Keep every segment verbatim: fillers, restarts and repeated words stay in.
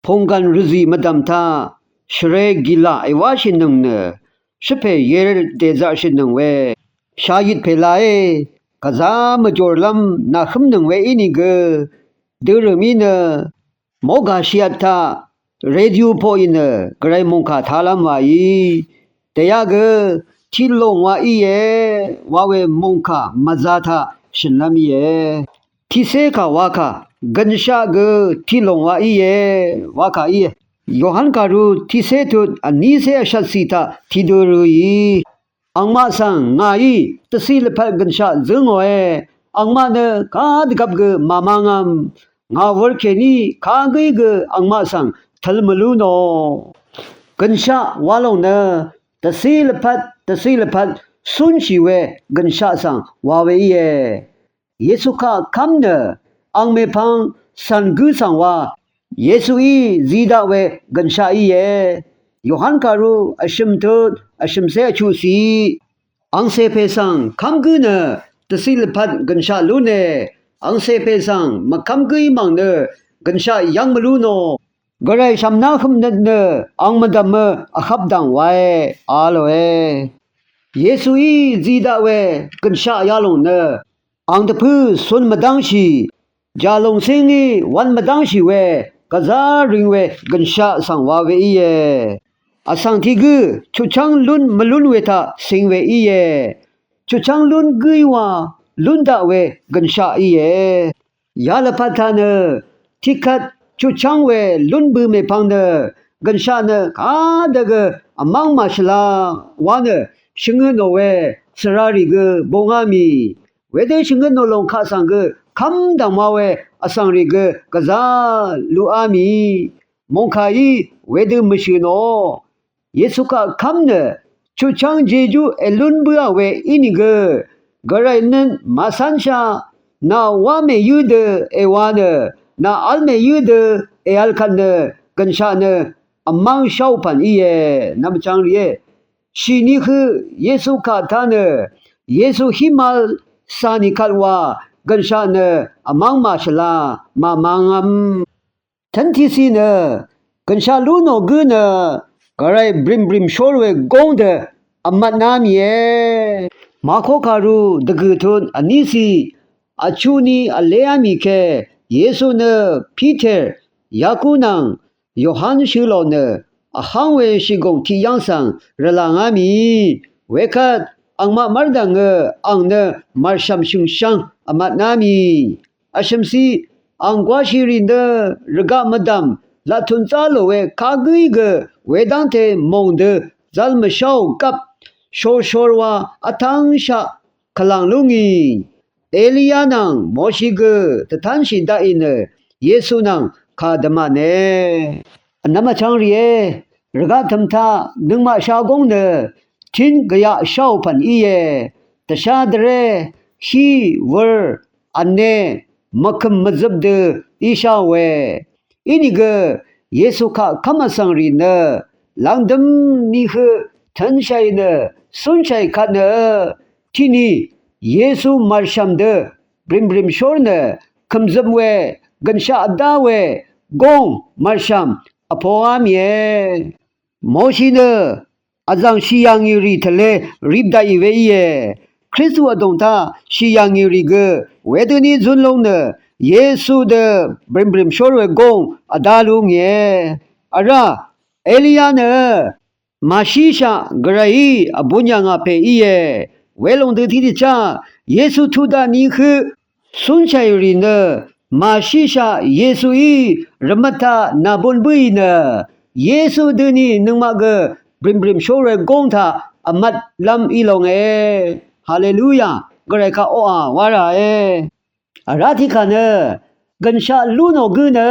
pungkàn rvzì mvdv̀m taq shvrē gìlà èwáshìnøng nø shvpè yer dèzaqshìnøng we shàyit pè laé. Gvzá mvjòrlv́m nàhǿmnøng we ínìgø dørø̀mí nø mogà shìvt taq radio poqì nø gvray mòngkà talv́m wàí dèyaq gø tiqlòng wa íe wa we mòngkà mvza taq shø̀nlv́m íe. Tiqcé kà wakà gønshaq gø tiqlòng wa íe wakà íe. Yohan kàru tiqcé tut vnícé vshvtcì taq tiqdø røì angmaq svng ngàí dvciq lvpat gønshaq zǿngòe. Angmaq nø kadvgvp gø màmangvm ngà wur kèní kagǿí gø angmaq svng tøl mvlú nò. Gønshaq wa lòng nø dvciq lvpat dvciq lvpat cúnshì we gønshaq svng wa we íe. Yesu kaq kv́m nø ang mèpvng cv̀n gǿ svng wa Yesuí zi daq we gønshaq íe. Yohan kàru vshø̀m tut vshø̀mcé vchuqcì angcè pè svng kv́m gǿ nø dvciq lvpat gønshaq lúne. Angcè pè svng mvkv́m gǿí mv̀ng nø gønshaq yv́ng mvlú nò. Gvray shv̀mná høpnøt nø ang mvdv̀mø vhvp dv̀ng wae a lòe. Yesuí zi daq we gønshaq yalòng nø ang dvpǿ cun mvdángshì, jàlòng cíngí wv̄n mvdángshì we gvzá ring we gønshaq svng wa we íe. Vsvng tiq gǿ chutchv́ng lún mvlún we taq cing we íe. Chutchv́ng lún gǿí wa lún daq we gønshaq íe. Yalvpat taq nø tiqkvt chutchv́ng we lún bø mèpvng nø gønshaq nø kadø gø vmv́ng màshvla wa nø shvngøt nò we svrarì gø bungá mì. Wedø shvngøt nò lòng kaq svng gø kv́m dv̀ngma we vsvngrì gø gvzá luqá mì. Mòngkàí wedø mvshø̀ nò. Yesu kaq kv́m nø chutchv́ng jejú èlún bǿà we ínìgø gvray nøt màcánshaq nà wá mèyǿ dø èwa nø nà vl mèyǿ dø èvl kvt nø gønshaq nø vmv́ng sháò pv̀n íe. Nvmchvng rìé shìni høq Yesu kaq tá nø Yesu hímal cà nì kvt wa gønshaq nø vmv́ng màshvla màmangvm. Tv́n tiqciq nø gønshaq lú nò gǿ nø gvray brìmbrìm shór we góng dø vmvtná mìe. Mako kàru dvgø̀ tut vníciq vchuqni vléá mì ke Yesu nø Piter, Yaku nvng Yohan shø lò nø vháng we shìgùng tiqyv́ng svng rvlà ngá mì. Wekvt angmaq mv́rdv̀ngø ang nø màrshv̀m shø̀ngshvng vmvtná mì. Vshø̀mciq ang gwáshìrì nø rvgaq mvdv̀m laqtut zá lò we kagǿí gø wedv́ngte mòng dø zvl mvsháò gvp shorshor wa vtv́ngshaq kvlàng lú ngì. Eliya nvng Moshi gø dvtánshì daqì nø Yesu nvng kà dvmàne. Vnvm vchvng rìé, rvgaq tø̀m taq nøngmaq shagóng nø tín gvyaq sháò pv̀n íe. Dvshá dvré, hí, wur, vne, mvkø̀m mvzøp dø í sháòe. Inìgø Yesu kaq kv́m vsvng rì nø lvngdøm ni høq tø̄nshàì nø cúnshàì kvt nø tiqni Yesu màrshv̀m dø brìmbrìm shór nø kø̀mzøp we gø̀nshaq vdá we góng màrshv̀m vpoá mìe. Moshi nø vzv̀ng shì yà ngì rì tvlē rip daqì we íe. Kristu vdùng taq shì yà ngì rì gø wedøní zún lúng nø Yesu dø brìmbrìm shór we góng vdá lú ngìe. Vrá Eliya nø màshíshaq gvrayí vbun yà ngà pè íe. Welòng dø tiqdvchá Yesu tuq daq ni høq cúnshàì rì nø màshíshaq Yesuí rvmvt taq nàbun bǿì nø Yesu døni nøngmaq gø brìmbrìm shór we góng taq vmvtlv́m í longe. Haleluya! Gvray kaq oqà wá ràe. Vrá tiqkà nø gø̀nshaq lú nò gǿ nø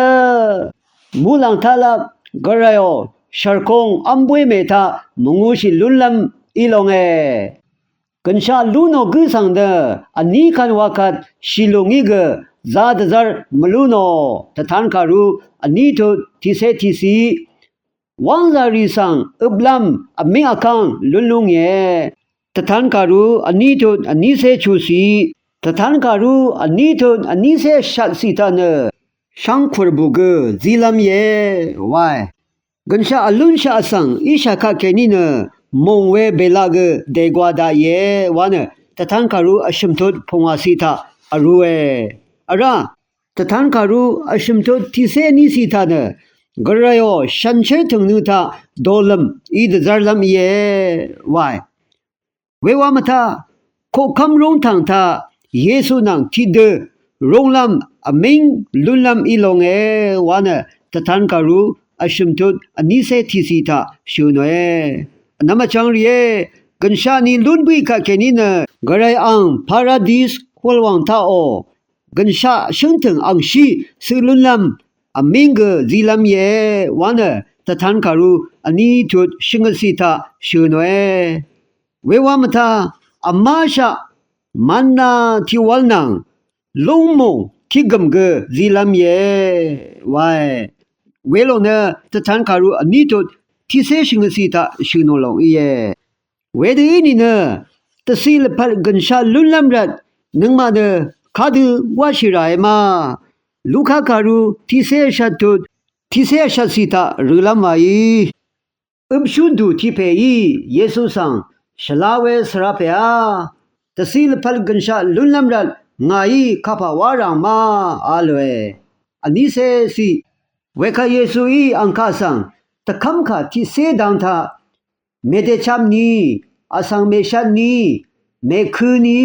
muqlàng taqlap gvrayò shv̀rkung v́m bǿí mè taq mvngūshì lúnlv́m í longe. Gø̀nshaq lú nò gǿ svng nø vní kvn wa kvt shì lù ngí gø za dvzv́r mvlú nò. Tvtan kàru vní tut tiqcé tiqciq wángzà rì svng øplv́m vmíng vkv́ng lún lú ngìe. Tvtan kàru vní tut vnícé chuqciq, tvtan kàru vní tut vnícé shvtciq taq nø shvngkur bø̀ gø zílv́m íe wae. Gønshaq vlúnshaq vsvng íshà kaq kèní nø mòng we bèlaq gø dègwa daqìe wa nø tvtan kàru vshø̀m tut pungwàciq taq vrūe. Vrá tvtan kàru vshø̀m tut tiqcé vníciq taq nø gvrayò shànshér tø̀ngnø taq dolø̀m í dvzv́rlv́m íe wae. Wewa mvtaq koqkv́m róngtv̀ng taq Yesu nvng tiqdø rónglv́m vmíng lúnlv́m í longe wa nø tvtan kàru vshø̀m tut vnícé tiqciq taq shø̀ nòe. Vnvm vchvng rìé, gønshaq ni lún bǿì kaq kèní nø gvray ang paradis hwvlwàng taqò gønshaq shǿngtø̀ng angshí cøq lúnlv́m vmíng gø zílv́m íe wa nø tvtan kàru vní tut shvngøtciq taq shø̀ nòe. Wewa mvtaq vmáshaq manna tiqwv́l nvng lúngmùng tiqgø̀m gø zílv́m íe wae. Welòng nø tvtan kàru vní tut tiqcé shvngøtciq taq shø̀ nò lòng íe. Wedø í nìnø dvciq lvpat gønshaq lúnlv́m rvt nøngmaq nø kadø wáshì ràe ma. Luka kàru tiqcé vshat tut tiqcé vshatciq taq rølv́m wàí. Øpshú dù tiqpèí Yesu svng shvla we svra pèá, dvciq lvpat gønshaq lúnlv́m rvt ngàí kapà wá ràng ma a lòe. Vnícé ciq. Wekvt Yesuí angkaq svng dvkv́mkà tiqcé dang taq mèdèchap ni, vsvng mèshat ni, mèkø̄ ni,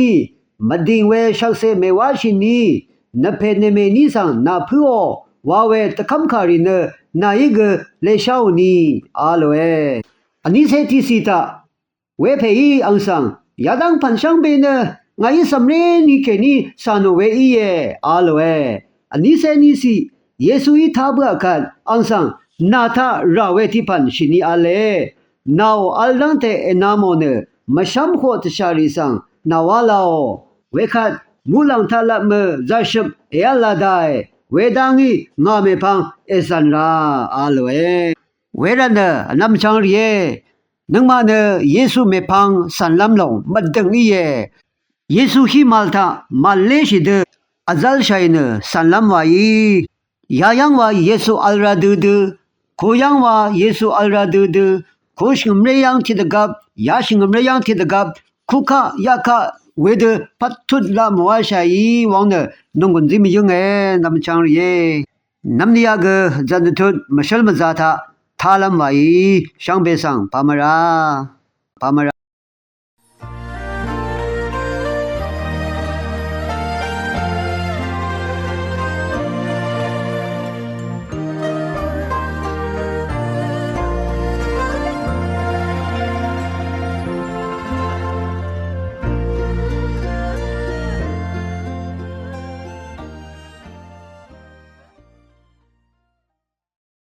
mvdìng we shvkse mèwáshì ni, nvpè nvmè ní svng nà pǿò wa we dvkv́mkàrì nø nàí gø lesháò ni a lòe. Vnícé tiqciq taq wepèí ang svng yadv́ng pv̀n shvngbe nø ngàí cv̀mré ni kèní cà nò we íe a lòe. Vnícé níciq. Yesuí tá bǿà kvt ang svng nà taq rà we tiqpv̀n shìni v̄le. Nàò v̄l dv́ngte èna mò nø mvshv́mhoq tvshàrì svng nà wá laò. Wekvt muqlàng taq lvpmø zaqshøp èv́l la dae. Wedá ngí ngà mèpvng èzv̀n ra a lòe. Wervtnø vnvm chvng rìé, nøngmaq nø Yesu mèpvng cv̀nlv́m lòng mvdø̀ng íe. Yesu hí màl taq màléshì dø vzv́lshàì nø cv̀nlv́m wàí. Yayv́ng wa Yesu vl ra dødø, kuyv́ng wa Yesu vl ra dødø, kushvngø̀mré yv́ng tiqdvgvp, yashvngø̀mré yv́ng tiqdvgvp, kukaq yaqkaq wedø pvttut laq mvwáshàí wvng nø nònggùn zí mvyǿnge, nvmchvng rìé. Nvmni yaq gø zv̀n dvtut mvshǿl mvza taq tálv́m wàí, shvngbe svng pamvra, pamvra.